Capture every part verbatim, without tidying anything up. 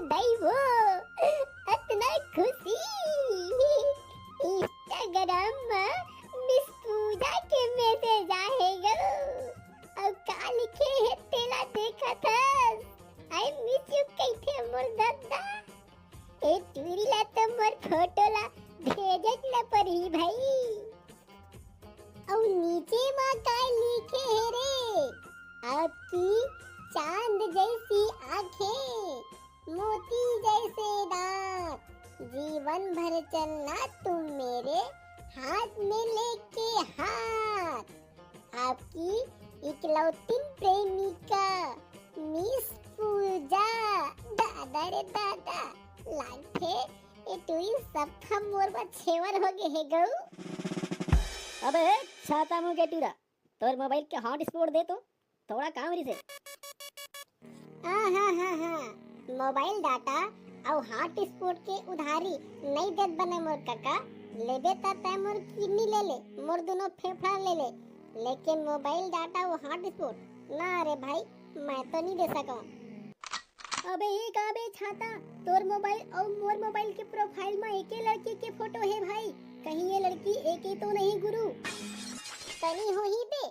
दई वो, अतना खुशी। Instagram म मिस पूजा के message आहे गो। अउ का लिखे हे तेला देखत हस? I miss you कहिथे मोर दद्दा। ए टूरी ला तो मोर फोटो ला भेजेच ल परही भाई। अउ नीचे मा काय लिखे हे रे? आपकी चांद जैसी आंखें, मोती जैसे दांत, जीवन भर चलना तुम मेरे हाथ में लेके हाथ। आपकी इकलौती प्रेमिका मिस पूजा। दादा रे दादा, लागथे ए टूरी सबका मोर बर छेवर हो गे हे गऊ। अबे छाता मुंह के टूरा, तोर मोबाइल के हॉटस्पॉट दे तो, थोड़ा काम रिसे। आ हा हा हा, मोबाइल डाटा अउ हॉटस्पॉट के उधारी नइ देत बने मोर कका। लेबे त तै मोर किडनी ले ले, मोर दुनो फेफड़ा ले ले, लेकिन मोबाइल डाटा अउ हॉटस्पॉट ना रे भाई, मैं तो नइ दे सकंव। अबे ए का बे छाता, तोर मोबाइल अउ मोर मोबाइल के प्रोफाइल म एके लड़की के फोटो हे भाई, कहीं ये लड़की एके तो नहीं गुरु? तनी होही बे,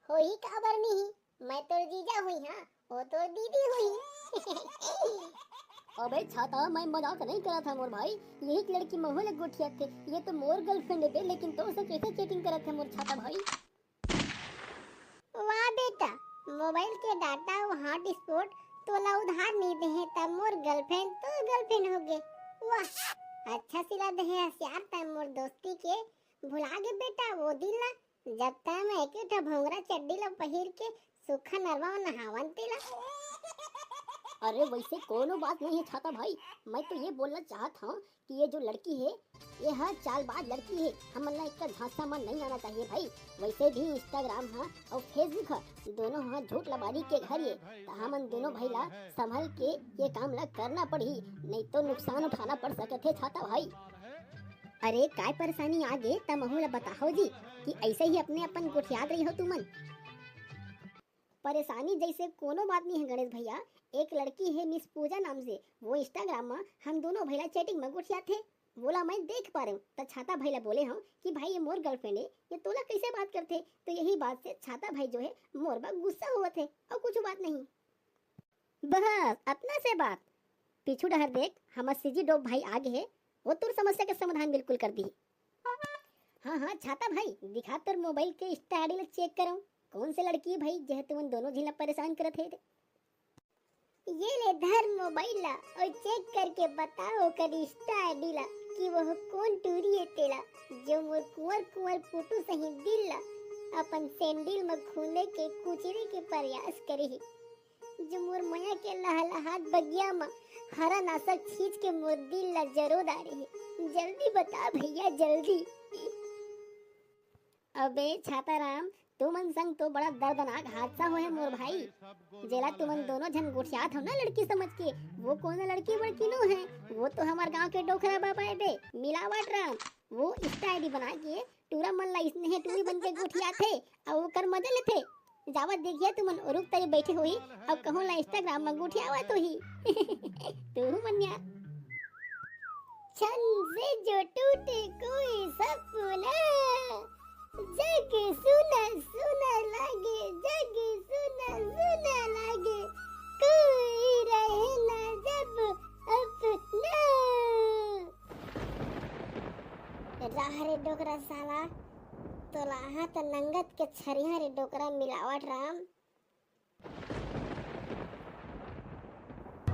होही काबर नहीं, मैं तोर जीजा हुई हां, वो तोर दीदी हुई। अबे छाता, मैं मजाक नहीं करत हंव मोर भाई, यही एक लड़की महू ले गोठियाथे, ये तो मोर गर्लफ्रेंड हे बे, लेकिन तोर से कैसे चैटिंग करत हे मोर छाता भाई? वाह बेटा, मोबाइल के डाटा अउ हॉटस्पॉट तोला उधार नइ देहे त मोर गर्लफ्रेंड तोर गर्लफ्रेंड हो गे। वाह, अच्छा सिला देहे हस यार तै मोर दोस्ती के। भुला गे बेटा वो दिन ला, जब तै मैं एके ठो भोंगरा चड्डी ला पहिर के सूखा नरवा म नहावन तेला। अरे वैसे कोनो बात नहीं है छाता भाई, मैं तो ये बोलना चाहत हंव कि ये जो लड़की हे, ये ह चालबाज लड़की हे, हमन ला एकर झांसा म नहीं आना चाहिए भाई। वैसे भी Instagram ह अउ Facebook ह दोनों ह झूठ लबारी के घर ये, त हमन दोनों भाई ला संभल के ये काम ला करना पड़ही, नहीं तो नुकसान उठाना पड़ सकत हे छाता भाई। अरे काय परेशानी आ गे त महू ला बताहव जी कि ऐसे ही अपने अपन गोठियात रही हो तुमन। परेशानी जैसे कोनो बात नहीं है गणेश भैया, एक लड़की है मिस पूजा नाम से, वो Instagram में हम दोनों भैया चैटिंग में गोठियाथे, वोला मैं देख पा रहे हूँ। त छाता भाई ला बोले हूँ कि भाई ये मोर गर्लफ्रेंड है, ये तोला कैसे बात करथे? तो यही बात से छाता भाई जो है मोर बा गुस्सा हुआ थे और कुछ बात नहीं। बस अतना से बात। पीछू डहर देख, हमर सीजी डोप भाई आगे हे, वो तोर समस्या के समाधान बिल्कुल कर दी। हाँ हाँ छाता भाई, दिखा तोर मोबाइल के Insta ID ला चेक करव, कौन से लड़की हे भाई जेह तुमन दोनों झिन ला परेशान करत हे? ये ले धर मोबाइल ला और चेक करके बता ओकर Insta ID ला कि वो कौन टूरी हे तेला, जो मोर कुंवर कुंवर फोटो सही दिल ला अपन सैंडल में खूंदे के कुचरे के प्रयास करे हे। जो मोर मया के लहलहात बगिया म हरा नासक छींच के मोर दिल ला जरो डारे हे। जल्दी बता भैया, जल्दी। अबे छाताराम, तुमन संग तो बड़ा दर्दनाक हादसा होय हे मोर भाई, जेला तुमन दोनों झन गोठियात हो ना लड़की समझ के, वो कोनो लड़की वड़की नो हे, वो तो हमर गांव के डोकरा बाबा हे बे, मिलावट राम। वो Insta ID बना के टूरा मन ला स्नेह टूरी बन के गोठियाथे अउ ओकर मजा लेथे। जावत देखिया तुमन ओरुक तरी बैठे होही अउ कहूं ला Instagram म गोठियावत होही। तू मन्या। छन से जो टूटे कोई सपना, जग सुना सुना लागे, जग सुना सुना लागे, कोई रहे ना जब अपना। राह रे डोकरा साला, तोला हाथ नंगत के छरिया रे डोकरा मिलावट राम।